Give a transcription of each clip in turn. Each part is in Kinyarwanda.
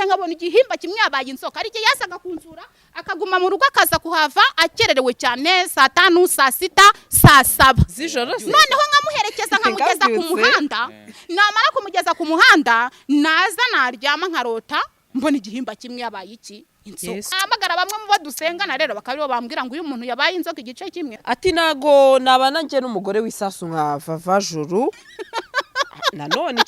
Nkabona igihimba kimwe yabaye inzoka. Hari igihe yazaga kunsura akaguma mu rugo, akaza kuhava akererewe cyane, saa 5, saa 6, saa 7 z'ijoro se? Noneho nkamuherekeza, nkamugeza ku Ngabyutse. muhanda. Namara kumugeza ku muhanda, naza naryama nkarota mbona igihimba kimwe yabaye iki? Inzoka. Yes. Hamagara bamwe mu bo dusengana rero, bakaba aribo bambwira ngo uyu muntu yabaye inzoka igice kimwe. Ati ntago nabana njye n'umugore w'isasu nka Vava Juru. Nanone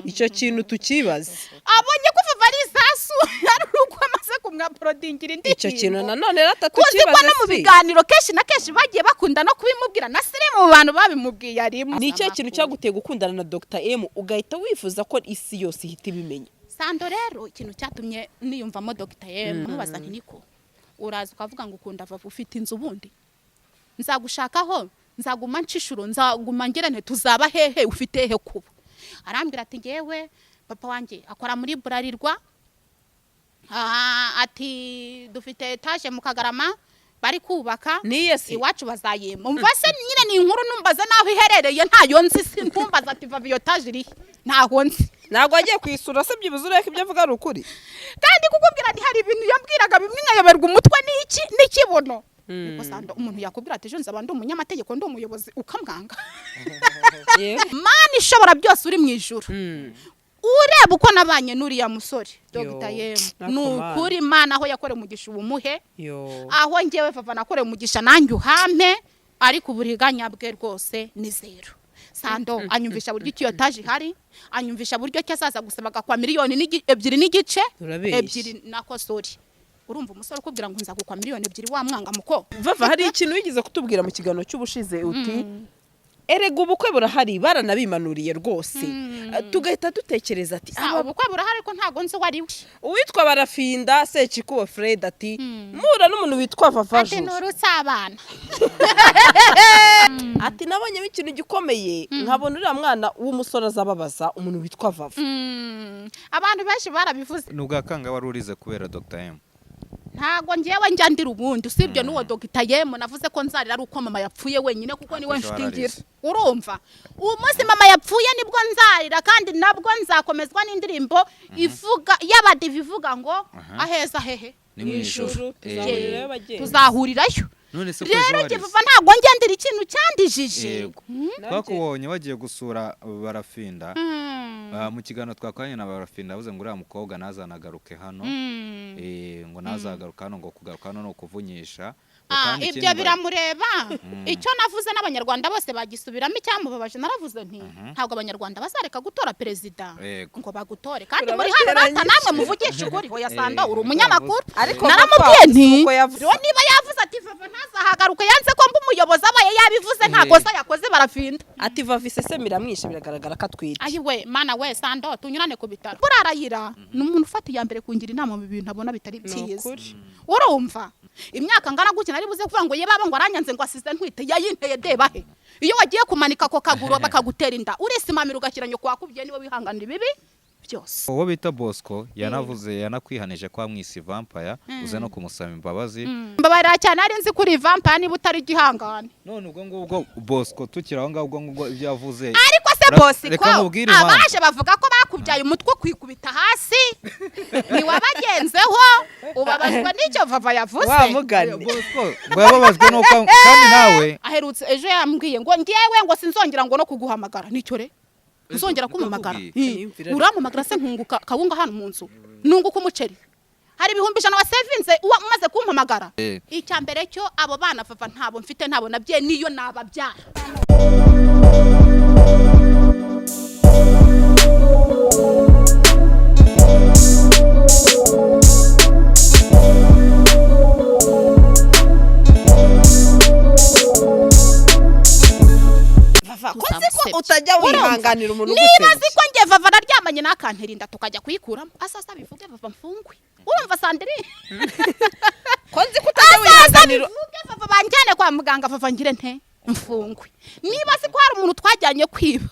icyo kintu tukibaze. Abonye ko Vava ari isasu ari uko amaze kumwaporodingira indirimbo. Icyo kintu nanone rata Kuzi ko tukibaze no mu si biganiro kenshi na kenshi bagiye bakunda no kubimubwira, na sire mu bantu babimubwiye arimo. Ni ikihe kintu cyaguteye gukundana na Dr M, ugahita wifuza ko isi yose ihita ibimenya? Sando, rero ikintu cyatumye niyumvamo Dr M, mubaza nti: "Niko uraza ukavuga ngo ukunda Vava, ufite inzu? Ubundi nzagushakaho, nzaguma nshishuro, nzaguma ngira nte, tuzaba hehe? Ufite hehe kuba?" Arambwira ati: "Ngewe papa wanjye akora muri Bralirwa." Ati: "Dufite etaje mu Kagarama bari kubaka." Niye si? Iwacu bazayima. Umva se nyine, ni inkuru numbaza naho iherereye ntayo nzi. Si ntumbaza ati: "Vava, iyo etaje irihe?" Ntaho nzi. Ntabwo wagiye kuyisura se, byibuze urebe ko ibyo avuga ari ukuri? Kandi kukubwira nti hari ibintu yambwiraga bimwe nkayoberwa umutwe n'iki n'ikibuno. Niko Sando, umuntu yakubwira ati: "Ejo nzaba ndi umunyamategeko, ndi umuyobozi," ukamwanga. Mana ishobora byose uri mu ijuru, ureba uko nabanye n'uriya musore Dr. Yemu, nako ni Mana. ukuri Mana, aho yakorewe umugisha ubumuhe. Yo. Aho ngewe Vava nakorewe umugisha, nanjye uhampe, ariko uburiganya bwe rwose ni zero. Sando, anyumvisha buryo icyo etaje ihari, anyumvisha buryo ki azaza gusaba agakwa miliyoni 2.5. Urabeshya. Ebyiri nako, sorry. Urumva umusore ukubwira ngo nzagukwa miliyoni 2, wamwanga muko? Vava, hari ikintu wigeze kutubwira mu kiganiro cy'ubushize, uti: "Erega ubukwe burahari, baranabimanuriye rwose." Tugahita dutekereza ati Sa, aba ubukwe burahari, ko ntago nzi uwo ari we. Uwitwa Barafinda Sekikubo Fred ati: "Mura n'umuntu witwa Vava Ati Juru." Nturutse abana. Ati: "Nabonyemo ikintu gikomeye, nkabona uriya mwana w'umusore azababaza umuntu witwa Vava." Abantu benshi barabivuze. Ni ubwa kangahe wari urize kubera Dr M? Ntago ngewe njya ndira ubundi, usibye n'uwo Dr M. Navuze ko nzarira ari uko mama yapfuye wenyine, kuko niwe Ejo nshuti ngira. wararize. Urumva, uwo munsi mama yapfuye nibwo nzarira, kandi nabwo nzakomezwa n'indirimbo ivuga y'abadive ivuga ngo aheza hehe? Ni mu ijuru. Tuzahurirayo abagenzi. Tuzahurirayo. None se ko ejo Rero njye warize? vuba ntabwo njya ndira ikintu cyandijije. Yego, twakubonye wagiye gusura Barafinda. Mu kiganiro twakoranye na Barafinda yavuze ngo uriya mukobwa ntazanagaruke hano. Ngo ntazagaruka hano, ngo kugaruka hano ni ukuvunyisha. Ngo kandi Ibyo ikindi biramureba. Icyo navuze n'abanyarwanda bose bagisubiramo, icyamubabaje, naravuze nti ntabwo abanyarwanda bazareka gutora perezida ngo bagutore kandi muri hano. Urabateranyije. Rata namwe muvugishe ukuri. Hoya Sanda, uri umunyamakuru. Ariko Naramubwiye Vava, nti si uko yavuze. rero niba yavuze ati Vava ntazahagaruke, yanze ko mba umuyobozi, abaye yabivuze nta kosa yakoze Barafinda. Ati: "Vava iseseme iramwishe, biragaragara ko atwite." Ayiwe Mana we, Sando, tunyurane ku bitaro. Burarayira ni umuntu ufata iya mbere kungira inama mu bintu abona bitari Ni byiza. ukuri. Urumva, imyaka ngana gutya nari buze kuvuga ngo ye baba, ngo aranyanze, ngo asize ntwite, yayinteye deba he? Iyo wagiye kumanika ako kaguru bakagutera inda, urisimamira ugashyira nyoko wakubwiye, niwe wihanganira ibibi byose. Uwo bita Bosco yanavuze, yanakwihanije ko wamwise vampire, uze no kumusaba imbabazi. Mbabarira cyane, nari nzi kuri vampire niba utari igihangane. None ubwo ngubwo Bosco, tukiri aho ngaho, ubwo ngubwo ibyo yavuze Ariko se Bosco, reka nkubwire impamvu. abaje bavuga ko bakubyaye umutwe kwikubita hasi ntiwabagenzeho, ubabazwa n'icyo Vava yavuze. Wa mugani. Bosco ngo yababajwe nuko kandi nawe Aherutse ejo yambwiye ngo ngewe ngo sinzongera ngo no kuguhamagara. Nicyo re uzongera Niko kumpamagara? yakubwiye? Yumvira. Urampamagara se nkunguka kawunga hano mu nzu, nunguka umuceri? Hari 100,000 wasevinze uwa umaze kumpamagara? Icya mbere cyo, abo bana Vava ntabo mfite, ntabo nabye, niyo nababyara. Vava, ko nzi ko Tuzamusebya. utajya wihanganira umuntu Niba ugusebya. azi ko njye Vava naryamanye n'akantera inda tukajya kuyikuramo, azaza bivuge Vava mfungwe. Urumva Sandrine? Ko nzi ko utajya Azaza wihanganira bivuge Vava banjyane kwa muganga, Vava ngire nte? Mfungwe. Niba azi ko hari umuntu twajyanye kwiba,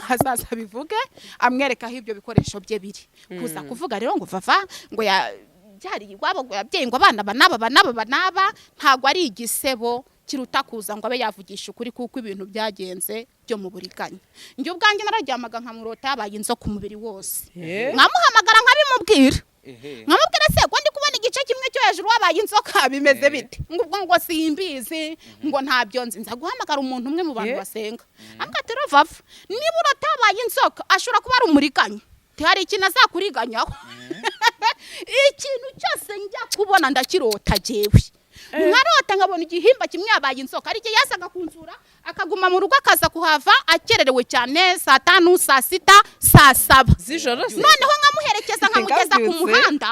azaza bivuge, amwereka aho ibyo bikoresho bye biri. Kuza kuvuga rero ngo Vava ngo ya Yabyariye iwabo, ngo yabyaye ngo abana aba n'aba, aba n'aba, aba n'aba. Ntabwo ari igisebo kiruta kuza ngo abe yavugisha ukuri, kuko ibintu byagenze byo mu buriganya. Njye ubwanjye nararyamaga nkamurota yabaye inzoka umubiri wose, nkamuhamagara nkabimubwira, nkamubwira: "Se ko ndi kubona igice kimwe cyo hejuru wabaye inzoka, bimeze bite?" Ngo ubwo ngo simbizi, ngo ntabyo nzi. Nza guhamagara umuntu umwe mu bantu basenga, ambwira ati: "Vava, niba uratabaye inzoka ashobora kuba ari umuriganya. Hari ikintu azakuriganyaho." Ikintu cyose njya kubona ndakirota jyewe, nkarota nkabona igihimba kimwe yabaye inzoka. Hari igihe yazaga kunsura akaguma mu rugo, akaza kuhava akererewe cyane, saa 5, saa 6, saa 7 z'ijoro se? Noneho nkamuherekeza, nkamugeza ku Ngabyutse. muhanda.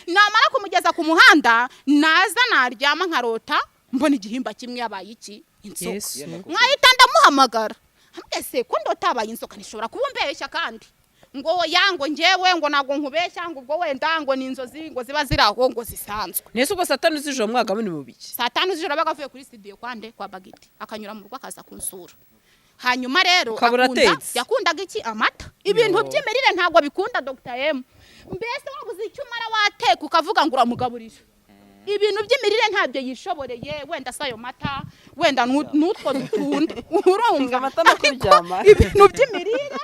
Namara kumugeza ku muhanda, naza naryama nkarota mbona igihimba kimwe yabaye iki? Inzoka. Yesu. Nkahita ndamuhamagara, mbese ko ndota yabaye inzoka, ntishobora kuba umbeshya? Kandi ngo oya, ngo njyewe ngo ntabwo nkubeshya, ngo ubwo wenda ngo ni inzozi ngo ziba ziri aho ngo zisanzwe. Nese ubwo saa 5 z'ijoro mwaga muri mu biki? Saa 5 z'ijoro abaga avuye kuri studio kwande kwa Bagiti, akanyura mu rugo akaza kunsura. Hanyuma rero Ukabura atetse. Yakundaga iki? Amata. Ibintu Yo. by'imirire ntabwo bikunda Dr M. Mbese wabuze icyo umara wateka ukavuga ngo uramugaburira, ibintu by'imirire ntabyo yishoboreye. Wenda se ayo mata, wenda n'utwo dutunda, urumva? Amata no Ariko kuryama. ibintu by'imirire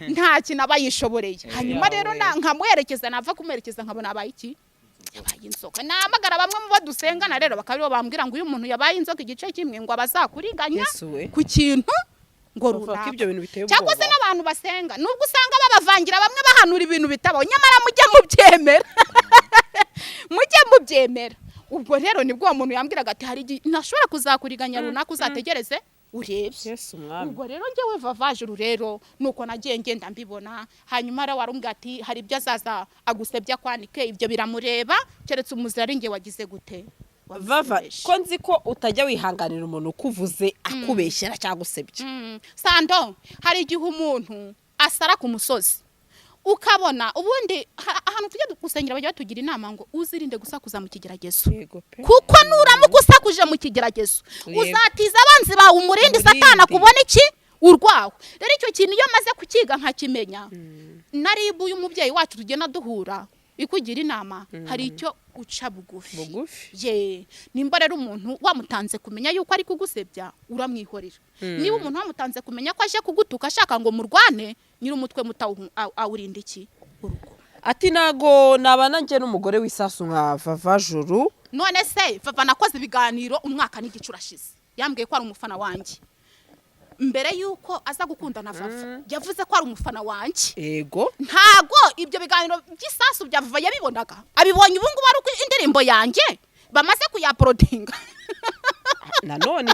nta kintu aba yishoboreye. Hanyuma rero nkamuherekeza, nava kumuherekeza nkabona abaye iki? Yabaye inzoka. Nahamagara bamwe mu bo dusengana rero, bakaba aribo bambwira ngo iyo umuntu yabaye inzoka igice kimwe, ngo abazakuriganya Yesu we. ku kintu ngo Bavuga ko runaka. ibyo bintu biteye Cyangwa se ubwoba. n'abantu basenga, nubwo usanga babavangira, bamwe bahanura ibintu bitabaho, nyamara mujye mubyemera, mujye mubyemera. Ubwo rero nibwo uwo muntu yambwiraga ati: "Hari igihe ntashobora kuzakuriganya runaka, uzategereze urebe." Yesu Umwami. Ubwo rero njyewe Vavajuru rero nuko nagiye ngenda mbibona. Hanyuma rero warumbwira ati hari ibyo azaza agusebya kwanike, ibyo biramureba, keretse umuzira ari njye wagize gute? Vava, Wamusebeje. ko nzi ko utajya wihanganira umuntu ukuvuze akubeshyera cyangwa usebya? Sando, hari igihe umuntu asara ku musozi ukabona ubundi ahantu tujya gusengera bajya batugira inama ngo uzirinde gusakuza mu kigeragezo, Yego pe. kuko nuramuka usakuje mu kigeragezo uzatiza abanzi bawe umurindi, Umurindi. Satana kubona iki? Urwaho. Rero icyo kintu iyo maze kukiga nkakimenya, naribu y'umubyeyi wacu tugenda duhura ikugira inama, hari icyo uca bugufi. Bugufi. Ye, nimba rero umuntu wamutanze kumenya yuko ari kugusebya, uramwihorera. Niba umuntu wamutanze kumenya ko aje kugutuka ashaka ngo murwane, nyir'umutwe awurinda iki? Urugo. Ati ntago nabana njye n'umugore w'isasu nka Vava Juru. None se Vava nakoze ibiganiro umwaka n'igice urashize, yambwiye ko ari umufana wanjye. Mbere yuko aza gukundana, Vava yavuze ko ari umufana wanjye. Ntago ibyo biganiro by'isasu bya Vava yabibonaga, abibonye ubu ngubu ari uko indirimbo yanjye bamaze kuyaporodinga. Nanone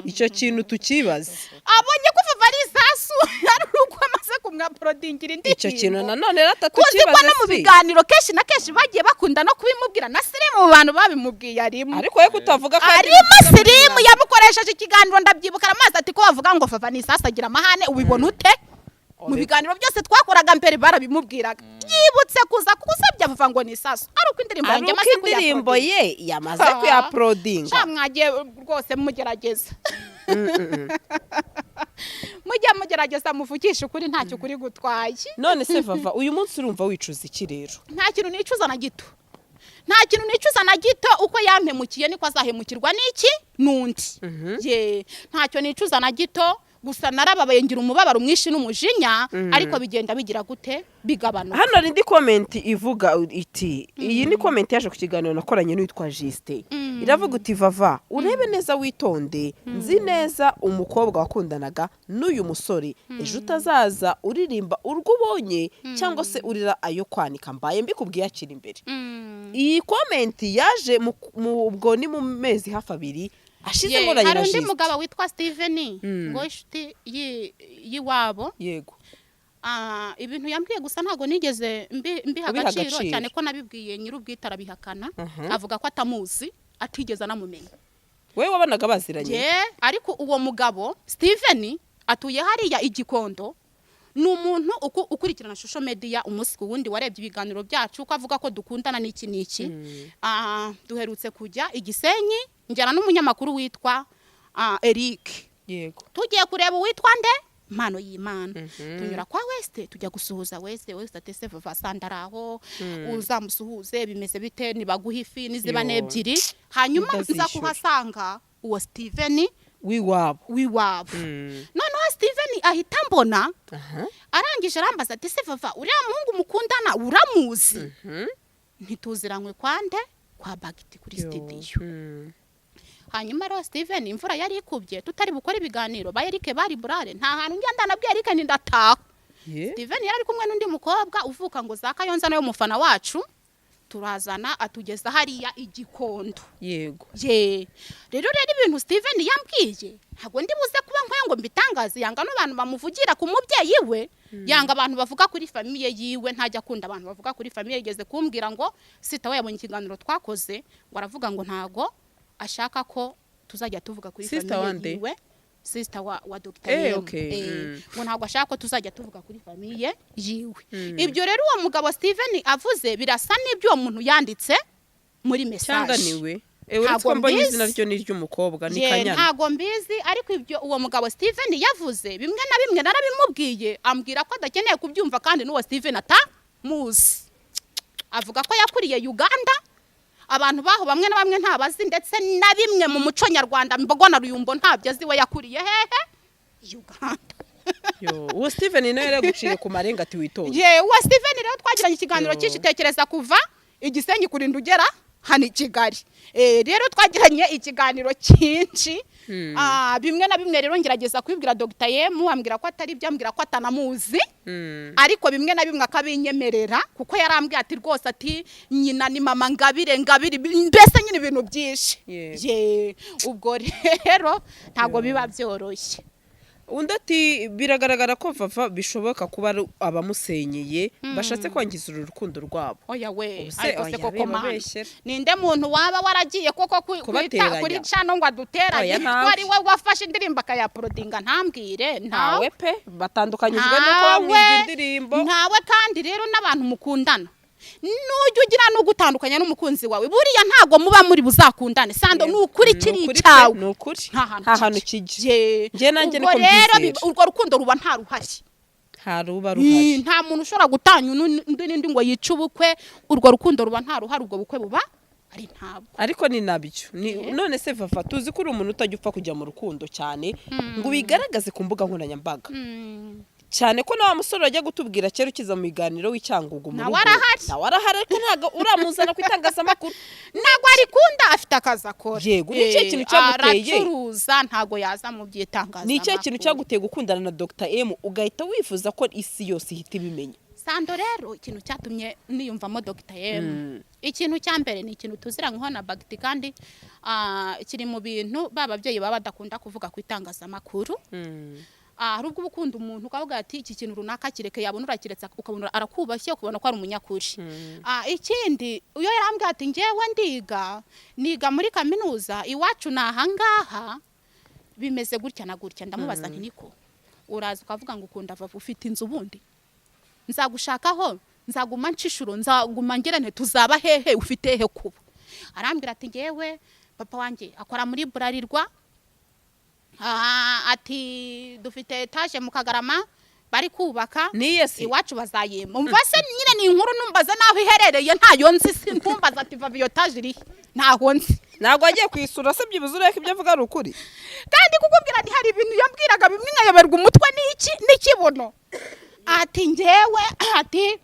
icyo kintu tukibaze. Abonye ko Vava ari isasu ari uko amaze kumwaporodingira indirimbo. Icyo kintu nanone rata Kuzi ko tukibaze no mu si biganiro kenshi na kenshi bagiye bakunda no kubimubwira, na Sirimu mu bantu babimubwiye arimo. Ariko we kutavuga ko Arimo. Sirimu yamukoresheje ikiganiro, ndabyibuka, aramazi ati: "Ko bavuga ngo Vava ni isasu, agira amahane, ubibona ute?" Mu biganiro byose twakoraga mbere barabimubwiraga. Yibutse kuza kugusabya Vava ngo ni isasu ari uko indirimbo Ari yanjye uko amaze indirimbo kuyaporodinga. ye yamaze kuyaporodinga. Sha, mwagiye rwose mugerageza, mujye mugerageza muvugishe ukuri, ntacyo ukuri gutwaye. None se Vava, uyu munsi urumva wicuza iki rero? Nta kintu nicuza na gito, nta kintu nicuza na gito. Uko yampemukiye niko azahemukirwa n'iki? N'undi. Ye, ntacyo nicuza na gito. Gusa narababaye, ngira umubabaro mwinshi n'umujinya, ariko bigenda bigira gute? Bigabanuka. Hano hari indi comment ivuga iti, iyi ni comment yaje ku kiganiro nakoranye n'uwitwa Jisite, iravuga uti: "Vava, urebe neza witonde, nzi neza umukobwa wakundanaga n'uyu musore, ejo utazaza uririmba urwo ubonye cyangwa se urira ayo kwanika, mbaye mbikubwiye akiri imbere." Iyi comment yaje ubwo ni mu mezi hafi 2 ashize Ye, nkoranye hari na undi Jisite. mugabo witwa Steven, ngo inshuti y'iwabo. Ibintu yambwiye gusa ntabwo nigeze mbiha Ubiha agaciro agaciro. cyane ko nabibwiye nyir'ubwite arabihakana, avuga ko atamuzi, atigeze anamumenya. Wowe wabonaga baziranye? Ye, ariko uwo mugabo Steven atuye hariya igikondo, ni umuntu ukurikirana social media umunsi ku wundi, warebye ibiganiro byacu, ko avuga ko dukundana n'iki n'iki. Duherutse kujya i Gisenyi, njyana n'umunyamakuru witwa Eric. Tugiye kureba uwitwa nde? Impano y'Imana. Tunyura kwa Weste, tujya gusuhuza Weste. Weste ati: "Se vava sandaraho uzamusuhuze, bimeze bite? Nibaguha ifi niziba Yo. n'ebyiri." Hanyuma nza Ndazishyura. kuhasanga uwo Steven w'iwabo. W'iwabo. Noneho Steven ahita mbona, arangije arambaza ati: "Se vava, uriya muhungu mukundana uramuzi?" Ntituziranywe kwande kwa Bagiti kuri studio. Hanyuma rero Steven, imvura yari ikubye, tutari bukore ibiganiro, ba Eric bari burare, nta hantu njya. Ndanabwiye Eric nti ndataha. Steven yari ari kumwe n'undi mukobwa uvuka ngo za Kayonza, nawe mufana wacu, turazana atugeza hariya Igikondo. Ye, rero ibintu Steven yambwiye ntabwo ndi buze kuba nkwiye ngo mbitangaze. Yanga n'abantu bamuvugira ku mubyeyi we, yanga abantu bavuga kuri famille yiwe, ntajya akunda abantu bavuga kuri famille. Yigeze kumbwira ngo sita we yabonye ikiganiro twakoze, ngo aravuga ngo ntago ashaka ko tuzajya tuvuga kuri Sister famille wande? yiwe, sister wa Dr. M. Ngo ntabwo ashaka ko tuzajya tuvuga kuri famille yiwe. Ibyo rero uwo mugabo Steven avuze birasa n'ibyo uwo muntu yanditse muri Cyangwa message. niwe? Uretse Ntabwo ko mbonye mbizi. izina ryo ni iry'umukobwa, ni Ye, Kanyana. Ntago mbizi, ariko ibyo uwo mugabo Steven yavuze bimwe na bimwe narabimubwiye, ambwira ko adakeneye kubyumva, kandi n'uwo Steven atamuzi. Avuga ko yakuriye Uganda, abantu baho bamwe na bamwe ntabazi, ndetse na bimwe mu muco nyarwanda, mbogo na ruyumbo ntabyo azi. We yakuriye hehe? Uganda. Yo, uwo Steven nawe yaraguciye ku marenga ati witonde. Ye, uwo Steven rero twagiranye ikiganiro Yo. cyinshi. Tekereza kuva Igisenyi kurinda ugera hano i Kigali. Rero twagiranye ikiganiro cyinshi. Bimwe na bimwe rero ngerageza kubibwira Dr. Yemu, ambwira ko atari ibyo, ambwira ko atanamuzi, ariko bimwe na bimwe akabinyemerera, kuko yarambwiye ati rwose, ati nyina ni mama Ngabire, Ngabire, mbese nyine ibintu byinshi. Ye, ubwo rero ntabwo biba byoroshye. Undi ati: "Biragaragara ko Vava bishoboka kuba ari abamusenyeye bashatse kwangiza uru rukundo rwabo." Oya we. Ubuse Ariko se oya, koko mana, bibabeshyera. ninde muntu waba waragiye koko Kubateranya. kuri cano ngo aduteranye? Oya, ntawe. Ko ari we wafashe indirimbo akayaporodinga ntambwire? Ntawe Ntawe. pe, batandukanyijwe nuko Ntawe. bamwibye indirimbo. Ntawe. Kandi rero n'abantu mukundana, nujya ugira n'ugutandukanya n'umukunzi wawe, buriya ntabwo muba muri buzakundane. Sando, ni ukuri, kiri Ni ukuri pe, icyawe ni ukuri. nta hantu Nta hantu kijya. kijya. Ye. Njye nanjye Ubwo niko rero mbyizera. urwo rukundo ruba nta ruhari. Nta ruba ruhari. Nta muntu ushobora gutanya undi n'undi ngo yice ubukwe. Urwo rukundo ruba nta ruhari, ubwo bukwe buba ari ntabwo. Ariko ni nabyo ni none se Vava, tuzi ko uri umuntu utajya upfa kujya mu rukundo cyane ngo ubigaragaze ku mbuga nkoranyambaga, cyane ko na wa musore wajya gutubwira kera ukiza mu biganiro w'Icyangugu mu Nawe rugo, arahari. Nawe arahari, ariko ntabwo uramuzana ku itangazamakuru. Ntabwo arikunda, afite akazi akora. Yego, ni ikihe kintu cyaguteye? Aracuruza, ntabwo yaza mu by'itangazamakuru. Ni ikihe kintu cyaguteye gukundana na Dr M ugahita wifuza ko isi yose ihita ibimenya? Sando, rero ikintu cyatumye niyumvamo Dr M, ikintu cya mbere ni ikintu tuziranyweho na Bagiti, kandi kiri mu bintu ba babyeyi baba badakunda kuvuga ku itangazamakuru. Hari ubwo uba ukunda umuntu ukavuga ati iki kintu runaka kireke, yabona urakiretse ukabona arakubashye, ukabona ko ari umunyakuri. Ikindi, iyo yarambwiye ati njyewe ndiga, niga muri kaminuza, iwacu ni ahangaha, bimeze gutya na gutya, ndamubaza nti niko uraza ukavuga ngo ukunda Vava, ufite inzu ubundi? Nzagushakaho, nzaguma nshishuro, nzaguma ngira nte, tuzaba hehe? Ufite he kuba? Arambwira ati ngewe papa wanjye akora muri Burarirwa. Ati dufite etaje mu Kagarama bari kubaka. Niye se? Iwacu bazayima. Umva se nyine, ni inkuru numbaza naho iherereye ntayo nzi. Si ntumbaza ati Vava iyo etaje irihe, ntaho nzi. Ntabwo wagiye kuyisura se byibuze urebe ko ibyo avuga ari ukuri? Kandi kukubwira nti hari ibintu yambwiraga bimwe nkayoberwa umutwe n'iki n'ikibuno. Ati njyewe, ati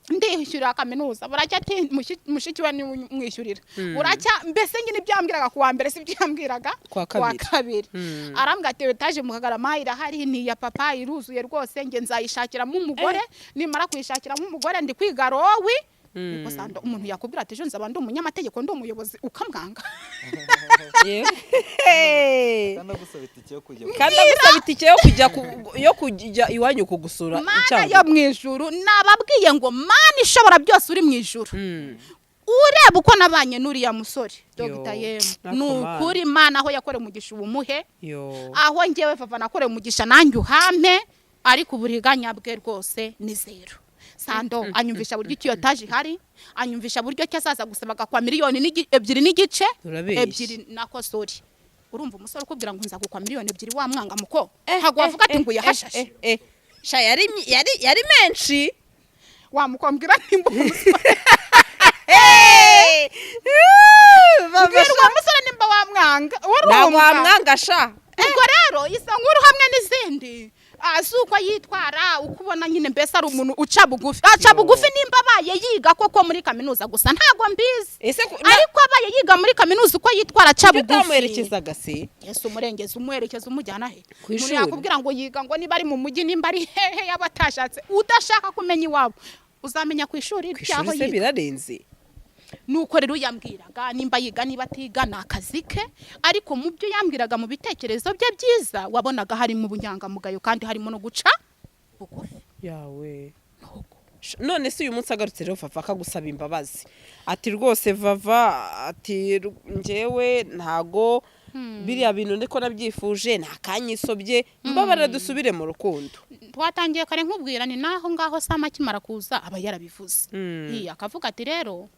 ndishyurira kaminuza, buracya ati mushiki we niwe umwishyurira, buracya. Mbese nyine ibyo yambwiraga ku wa mbere si ibyo yambwiraga Ku wa ku wa kabiri. kabiri. Arambwira ati etaje mu Kagarama irahari, ni iya papa, iruzuye rwose, njye nzayishakiramo umugore, nimara kuyishakiramo umugore ndi kwiga law. Niko Sando, umuntu yakubwira ati ejo nzaba ndi umunyamategeko, ndi umuyobozi, ukamwanga? Kandi agusaba itike yo kujya Kandi agusaba itike yo kujya iwanyu kugusura. Mana Icyangugu. yo mu ijuru, nababwiye ngo Mana ishobora byose uri mu ijuru, ureba uko nabanye n'uriya musore Dr. Yemu, Nako ni Mana. ukuri Mana, aho yakorewe umugisha ubumuhe, Yo. aho ngewe Vava nakorewe umugisha nanjye uhampe, ariko uburiganya bwe rwose ni zero. Sando, anyumvisha buryo icyo etaje ihari, anyumvisha buryo ki azaza gusaba agakwa miliyoni 2.5. Urabeshya. Ebyiri nako, sorry. Urumva umusore ukubwira ngo nzagukwa miliyoni 2, wamwanga muko? Ntabwo wavuga ati ngo uyahashashe. Sha, yari menshi. Wamukombwira nimba umusore, Vava, mbwira sha. uwo musore nimba wamwanga. Ntabwo Urumva? wamwanga sha. Ubwo rero izo nkuru hamwe n'izindi, si uko yitwara, uko ubona nyine mbese ari umuntu uca bugufi, aca bugufi. Nimba abaye yiga koko muri kaminuza, gusa ntabwo mbizi. Ese Ariko abaye yiga muri kaminuza, uko yitwara aca kuki bugufi. utamuherekezaga se? Yesu, umurengezi umuherekeza umujyana he? Ku Umuntu ishuri. yakubwira ngo yiga, ngo niba ari mu mujyi, nimba ari hehe, yaba atashatse, udashaka kumenya iwabo, uzamenya ku ishuri Ku ry'aho ishuri se yiga. Birarenze. Nuko rero yambwiraga, nimba yiga, niba atiga ni akazi ke, ariko mu byo yambwiraga, mu bitekerezo bye byiza, wabonaga harimo ubunyangamugayo kandi harimo no guca bugufi. Yawe. Nuko. None se uyu munsi agarutse rero Vava, akagusaba imbabazi, ati rwose Vava, ati njyewe ntago biriya bintu ndiko nabyifuje, nta kanyisobye, mbabarira dusubire mu rukundo. Twatangiye kare nkubwira ni naho ngaho Sama akimara kuza aba yarabivuze. Iya, akavuga ati rero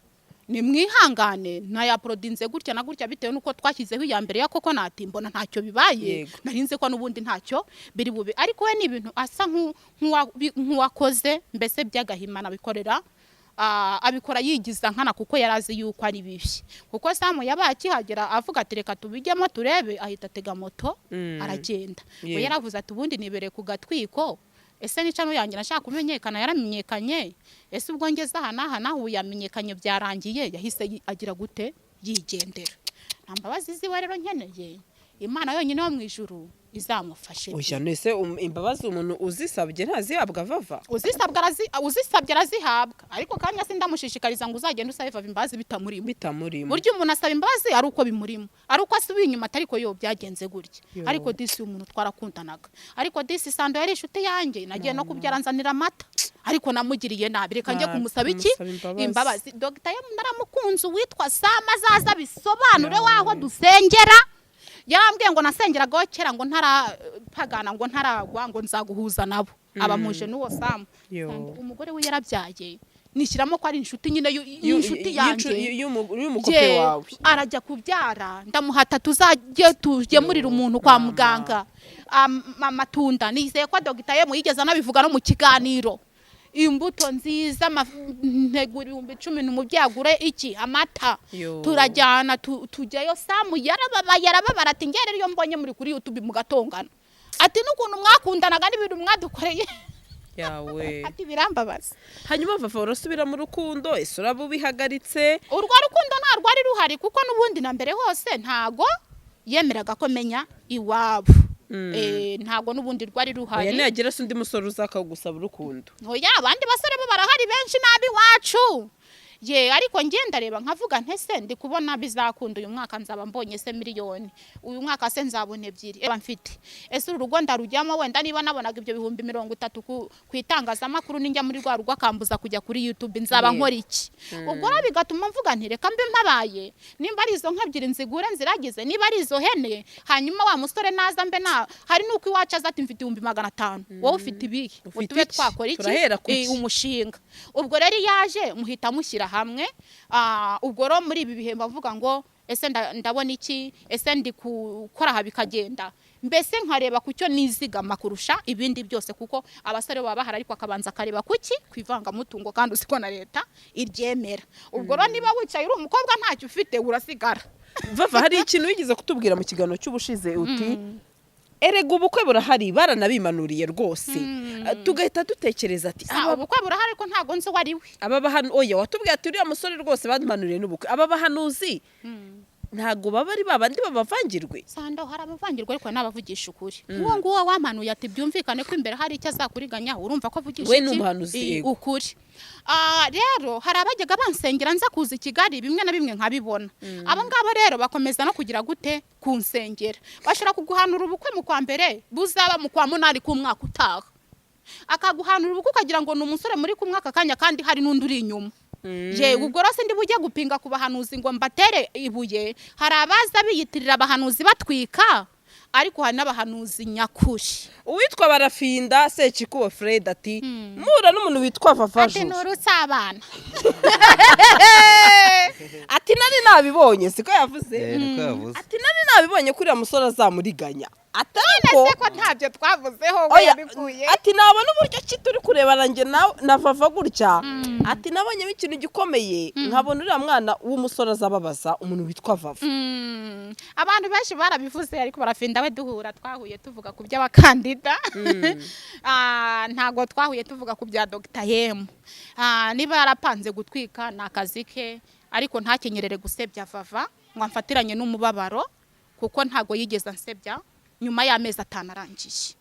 nimwihangane, ntayaporodinze gutya na gutya bitewe n'uko twashyizeho iya mbere ya koko nati mbona ntacyo bibaye. Narinze ko n'ubundi ntacyo biri bube, ariko we ni ibintu asa nk'uwakoze mbese by'agahimana, abikorera abikora yigiza nkana kuko yari azi yuko ari bibi, kuko Samu yabaye akihagera avuga ati reka tubijyemo turebe, ahita atega moto aragenda. We yaravuze ati ubundi nibereye ku gatwiko, ese nica yanjye nashaka kumenyekana yaramenyekanye, ese ubwo ngeze aha n'aha naho ubu yamenyekanye byarangiye? Yahise agira gute? Yigendera. Nta mbabazi ziwe rero nkeneye, Imana yonyine yo mu ijuru izamufashe. Oya, nese imbabazi umuntu uzisabye ntazihabwa, Vava? Uzisabye arazihabwa, ariko kandi sindamushishikariza ngo uzagende usabe Vava imbabazi bitamurimo. Bitamurimo. Burya umuntu asaba imbabazi ari uko bimurimo, ari uko asubiye inyuma, atari ko yo byagenze gutya. Yo. Ariko disi uyu muntu twarakundanaga, ariko disi Sando yari inshuti yanjye, nagiye no kubyara nzanira amata, ariko namugiriye nabi, reka njye Nabi, kumusaba iki? kumusaba imbabazi. Imbabazi. Dogita ye naramukunze, uwitwa Sama azaza bisobanure waho dusengera. Yarambwiye ngo nasengeragaho kera, ngo ntarapagana, ngo ntaragwa, ngo nzaguhuza nabo abamuje n'uwo Samu. Yo. Sando, umugore we yarabyaye, nishyiramo ko ari inshuti nyine y'inshuti yanjye. Y'umukope Ye, wawe. Arajya kubyara ndamuhata tuzajye tugemurira umuntu kwa Mama. muganga amatunda. Nizeye ko dogita ye muyigeze anabivuga no mu kiganiro, imbuto nziza, ntegura 10,000, umubyeyi agure iki? Amata. Yo. Turajyana, tujyayo. Samu yarababaye, arababara, ati ngere iyo mbonye muri kuri YouTube mugatongana, ati n'ukuntu mwakundanaga n'ibintu mwadukoreye, Yawe. ati birambabaza. Hanyuma Vava, urasubira mu rukundo? Ese uraba ubihagaritse? Urwo rukundo nta rwari ruhari, kuko n'ubundi na mbere hose ntago yemeraga ko menya iwabo. Ntago n'ubundi rwari Oya, ruhari. Nihagira se undi musore uzakagusaba urukundo? Oya, abandi basore bo barahari benshi n'ab'iwacu ye, ariko njye ndareba nkavuga ntese ndi kubona bizakunda? Uyu mwaka nzaba mbonye se miliyoni? Uyu mwaka se nzabona ebyiri eba mfite? Ese uru rugo ndarujyamo? Wenda niba nabonaga ibyo 30,000 ku itangazamakuru, ninjya muri rwa rugo akambuza kujya kuri YouTube, nzaba nkora iki? Ubwo rero bigatuma mvuga nti reka mbe mpabaye, nimba ari izo nka ebyiri nzigure nziragize, niba ari izo hene, hanyuma wa musore naza mbe na hari nuko iwacu aza ati mfite 500,000, wowe ufite ibihe? Ngo Ufite tube iki? twakora iki? Turahera ku iki? Umushinga. Ubwo rero iyo aje muhita mushyira hamwe. Ubwo rero muri ibi bihe bavuga ngo ese ndabona iki? Ese ndi gukora aha bikagenda? Mbese nkareba ku cyo nizigama kurusha ibindi byose, kuko abasore baba bahari, ariko akabanza akareba kuki ku ivangamutungo, kandi uzi ko na leta iryemera. Ubwo rero niba wicaye uri umukobwa ntacyo ufite, urasigara. Vava, hari ikintu wigeze kutubwira mu kiganiro cy'ubushize, uti erega ubukwe burahari, baranabimanuriye rwose. Tugahita dutekereza ati Sa, ubukwe burahari ariko ntabwo nzi uwo ari we. Aba bahanu, oya, watubwiye ati uriya musore rwose bamanuriye n'ubukwe. Aba bahanuzi ntabwo baba ari babandi babavangirwe? Sando, hari abavangirwa, ariko n'abavugisha ukuri. Uwo nguwo wampanuye ati byumvikane ko imbere hari icyo azakuriganyaho, urumva ko avugisha We ni iki? umuhanuzi, yego. Ukuri. Rero hari abajyaga bansengera nza kuza i Kigali, bimwe na bimwe nkabibona. Abo ngabo rero bakomeza no kugira gute? Kunsengera. Bashobora kuguhanura ubukwe mu kwa mbere, buzaba mu kwa munani k'umwaka utaha. Akaguhanura ubukwe ukagira ngo ni umusore muri kumwe aka kanya, kandi hari n'undi uri inyuma. Yewe, ubwo rero sindi bujye gupinga ku bahanuzi ngo mbatere ibuye. Hari abaza biyitirira abahanuzi batwika, Ariko hari n'abahanuzi nyakuri. Uwitwa Barafinda Sekikubo Fred ati mura n'umuntu witwa Vava Ati Juru. Nturutse abana. Ati nari nabibonye, siko yavuze? Niko yavuze. Ati nari nabibonye ko uriya musore azamuriganya, ati ariko Ese ko ntabyo twavuzeho, we Oya, yabikuye? Ati nabona uburyo ki turi kurebana njye na Vava gutya, ati nabonyemo ikintu gikomeye, nkabona uriya mwana w'umusore azababaza umuntu witwa Vava. Abantu benshi barabivuze, ariko Barafinda we duhura twahuye tuvuga ku by'abakandida. Ntago twahuye tuvuga ku bya Dr. M. Niba yarapanze gutwika ni akazi ke, ariko ntakenyerere gusebya Vava ngo amfatiranye n'umubabaro, kuko ntago yigeze ansebya nyuma y'amezi 5 arangiye.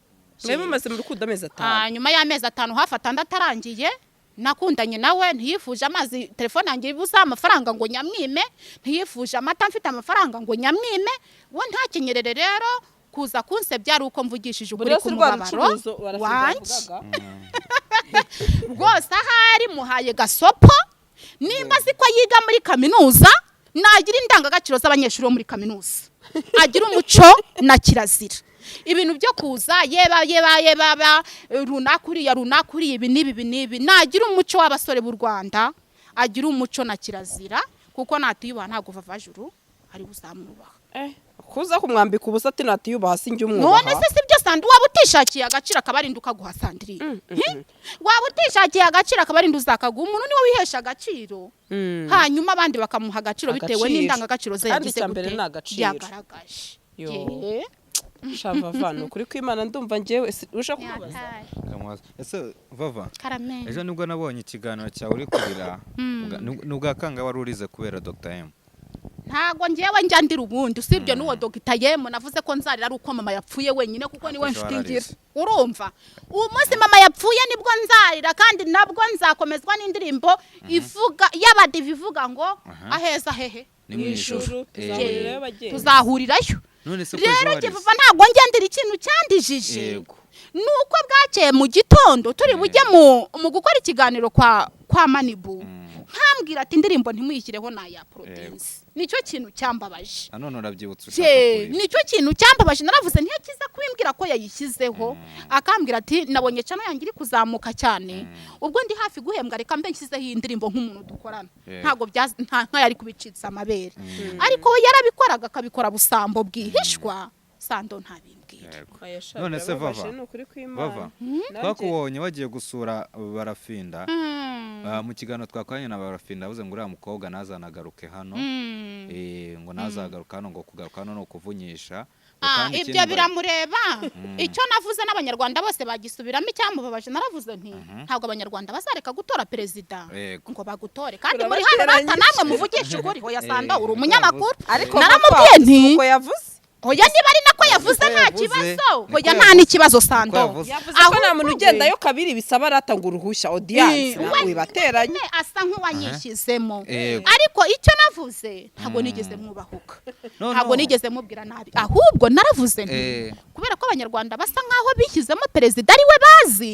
Mwe mumaze mu rukundo amezi 5? Nyuma y'amezi 5, hafi 6 arangiye, nakundanye nawe. Ntiyifuje amazi telefone yanjye ibuze amafaranga ngo nyamwime, ntiyifuje amata mfite amafaranga ngo nyamwime. We ntakenyerere rero kuza kunsebya ari uko mvugishije ukuri Buri wese rwa k'umubabaro rucuruzo Barafinda wanjye. yavugaga. Rwose ahari muhaye gasopo. Nimba azi ko yiga muri kaminuza, nagira indangagaciro z'abanyeshuri bo muri kaminuza, agira umuco na kirazira. Ibintu byo kuza yeba yeba yeba ba runaka, uriya runaka, uriya, ibi n'ibi, ibi n'ibi, nagira umuco w'abasore b'u Rwanda, agira umuco na kirazira, kuko natiyubaha ntabwo Vava Juru ari buzamwubaha. Kuza kumwambika ubusa, ati natiyubaha sinjye umwubaha. None se si byo, Sandi? Waba utishakiye agaciro akaba arinda ukaguha, Sandrine? Waba utishakiye agaciro akaba arinda uzakaguha? Umuntu niwe wihesha agaciro, hanyuma abandi bakamuha agaciro bitewe Agaciro. n'indangagaciro ze Kandi yagize icya mbere gute, ni agaciro. yagaragaje. Yo. Ye. Sha Vava, ni ukuri kw'Imana, ndumva njyewe uje kumubaza. Kamubaza. Ese Vava, Karame. ejo nibwo nabonye ikiganiro cyawe uri kurira. Ni ubwa kangahe wari urize kubera Dr M? Ntago ngewe njya ndira ubundi, usibye n'uwo Dr M. Navuze ko nzarira ari uko mama yapfuye wenyine, kuko niwe Ejo nshuti ngira. wararize. Urumva, uwo munsi mama yapfuye nibwo nzarira, kandi nabwo nzakomezwa n'indirimbo ivuga y'abadive ivuga ngo aheza hehe? Ni mu ijuru. Ijuru, tuzahurirayo abagenzi. Tuzahurirayo. None se ko ejo Rero warize? Kivuva, ntabwo ngendera ikintu cyandijije. Nuko bwakeye mu gitondo turi bujye mu gukora ikiganiro kwa Manibu, nkambwira ati indirimbo ntimuyishyireho, naya proteins. Nicyo kintu cyambabaje. Nanone urabyibutse ushaka Je, kurira. nicyo kintu cyambabaje. Naravuze ntiyakiza kubimbwira ko yayishyizeho, akambwira ati nabonye channel yanjye iri kuzamuka cyane, ubwo ndi hafi guhembwa, reka mbe nshyizeho iyi ndirimbo nk'umuntu dukorana. Ntabwo nta nka yari kubicitsa amabere, ariko we yarabikoraga, akabikora busambo bwihishwa. Sando, ntabimbwira. Yego. Oya sha, None se birababaje, Vava, ni ukuri kw'Imana. Vava, Nanjye- twakubonye wagiye gusura Barafinda. Mu kiganiro twakoranye na Barafinda yavuze ngo uriya mukobwa ntazanagaruke hano. Ngo ntazagaruka hano, ngo kugaruka hano ni ukuvunyisha. Ngo kandi Ibyo ikindi biramureba. Icyo navuze n'abanyarwanda bose bagisubiramo. Icyamubabaje, naravuze nti ntabwo abanyarwanda bazareka gutora perezida ngo bagutore kandi muri hano. Turabateranyije. Rata namwe muvugishe ukuri. Hoya Sanda, uri Niko umunyamakuru. yavuze. Ariko Naramubwiye Vava, nti si uko yavuze. Hoya, niba ari nako yavuze, Niko nta yavuze. kibazo. Niko Hoya, nta yavuze. n'ikibazo, Sando. Yavuze. Yavuze ko nta Ahubwo muntu we- ugendayo kabiri bisaba aratanga uruhushya audience. We- Wibateranye. Nyine asa nk'uwanyishyizemo. Ariko icyo navuze, ntabwo nigeze mwubahuka, No, ntabwo no. nigeze mubwira nabi. Ahubwo naravuze nti kubera ko abanyarwanda basa nk'aho bishyizemo perezida ari we bazi,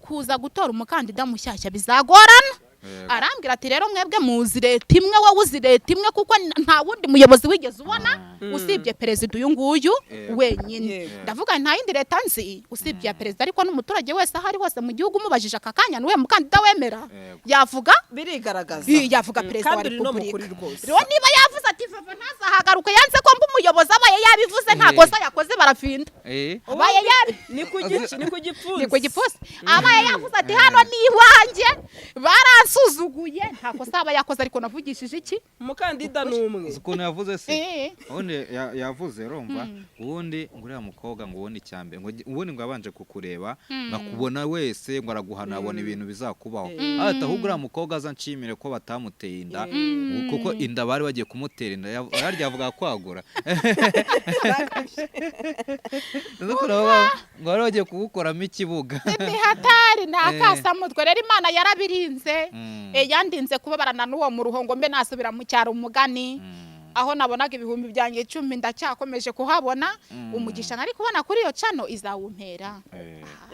kuza gutora umukandida mushyashya bizagorana. Arambwira ati rero mwebwe muzi leta imwe, wowe uzi leta imwe, kuko nta wundi muyobozi wigeze ubona usibye perezida uyu nguyu wenyine. Ndavuga nta yindi leta nzi usibye iya perezida, ariko n'umuturage wese aho ari hose mu gihugu umubajije aka kanya niwe mukandida wemera, yavuga Birigaragaza. Yavuga perezida wa Kandi uri no mu repubulika. kuri rwose. Rero niba yavuze ati Vava ntazahagaruke, yanze ko mba umuyobozi, abaye yabivuze nta kosa yakoze, Barafinda. Abaye yabi Ni ku gici, ni ku gipfunsi. Ni ku gipfunsi. Abaye yavuze ati hano ni iwanjye, baransuzuguye, nta kosa aba yakoze. Ariko navugishije iki? Umukandida ni umwe. Uzi ukuntu yavuze se? Ubundi yavuze, urumva, ubundi ngo uriya mukobwa, ngo ubundi icyambere, ngo ubundi ngo yabanje kukureba, ngo akubona wese ngo araguhana, abona ibintu bizakubaho. Ati ahubwo uriya mukobwa aza nshimire ko batamuteye inda, ngo kuko inda bari bagiye kumutera inda, harya yavuga kwagura. Uzi ukuntu ngo bari bagiye kugukoramo ikibuga. Ni hatari, ni akasamutwe. Rero Imana yarabirinze. Yandinze kubabarana n'uwo mu ruhongo, mbe nasubira mu cyaro umugani. Aho nabonaga 10,000 byanjye ndacyakomeje kuhabona. Umugisha nari kubona kuri iyo channel izawumpera.